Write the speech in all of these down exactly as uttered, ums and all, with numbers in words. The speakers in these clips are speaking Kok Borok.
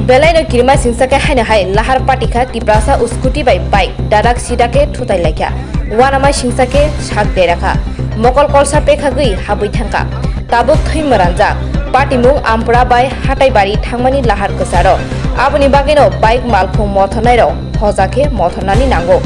Belai no kirima singsa khe haino hai lahar pati kha Tiprasa o scooty bai bike dadak sida khe thutai lai kha. Uanama singsa khe sak dera kha. Mokol kolsa pekhagwi habwi thang kha. Tabuk thwi mwranjak. Patimung Ampura bai Hataibari thangmani lahar kwcharo. Aboni bagwino bike malkhung mothornai rok hoja khe mothornani nango.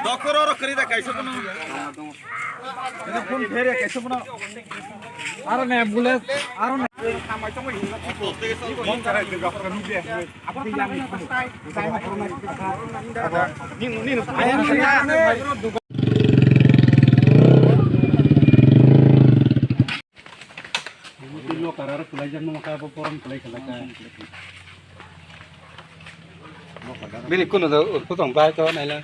Dokoro oro kwrwi da kaisa bono. Ede phone phere kaisa bono. Aro ne ambulance, aro ne. Bini kunu do urku tong bai to naila.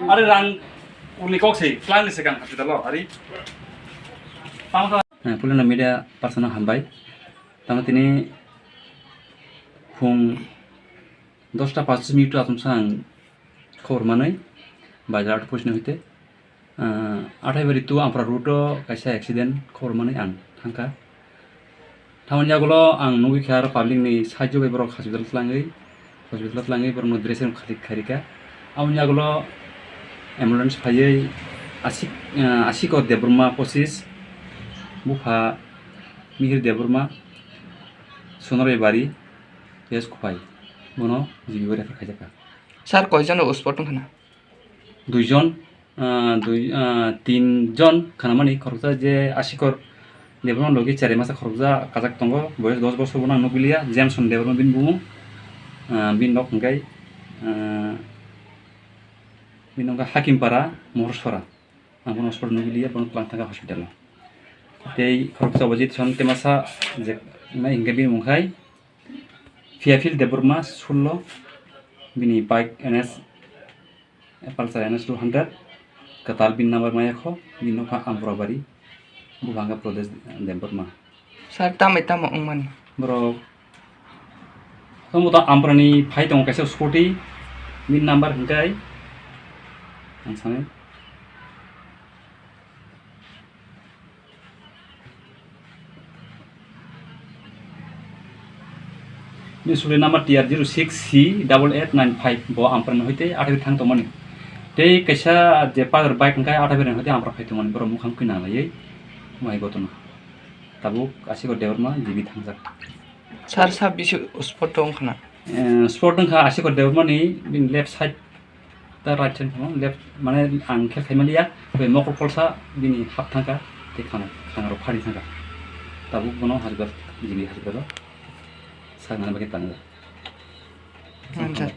Are rang uni kok se, plan se kang hospital lo, ari. Tamo to. Eh, puilano media person no hambai. Tamo tini phung dosta paanch minute o achomsa ang khobor manwi, Baijarat post ni hoite. Ah, Athaibari to Ampra road o kaisa accident khobor manwi ang thangkha. Thamani yagulo ang nugwi kha aro public ni sahajyo bai borok hospital tlangwi, hospital tlangwi borokno dressing khai, khairikha. Aboni yagulo ambulance phaiwi Asik, ah, Asikor Debbarma pochis, bupha Mihir Debbarma, Sonoroi Bari, P S Kuphai, bono G B o refer khaijakha. Sir, koijon o spot wngkha na? Duijon, ah, dui, ah, tinjon khanamani khoroksa je Asikor Debbarma logi cherai masa khoroksa kajak tongo, boyes dos bosor bono ang nukliya, Jameson Debbarma bini bumung, ah, bini nok hwnkhe, ah, bini nok hwnkhe Hakimpara, Mohorsora, ang bono hospital nukliya, bono twlang thangkha hospital o. Tei khoroksa opposite son temasa je nai hwnkhe bini mung khai Phiaphil Debbarma, sullo, bini bike N S, Pulsar N S two hundred, kwtal bini number maya kho, bini nokha Ampurabari, bupha hwnkha Pradesh Debbarma. Sir, tamai tamo wngmani? Borok, tamo to Ampurani phai tongo kaisa scooty, bini number hwnkhe, ang sanai. Ni suri number T R zero six C double eight nine five bo Ampurani hoite Athaibari thang tongmani. Tei kaisa je Pulsar bike hwnkhe Athaibari hoite Ampura phai tongmani, borok mukhang kwi nanglaiwi mai gotona. Tabuk Asikor Debbarma G B thangjak. Sir, sa bisi spot wngkha na? Eh, spot wngkha Asikor Debbarmani bini left side. Ta right side phano left, mane ang khe khaimaliya, bai mokol kolsa bini hap thangkha, tei khang, khang rok phari thangkha. Tabuk bono hospital, G B hospital o saknani bagwi tango. Acha.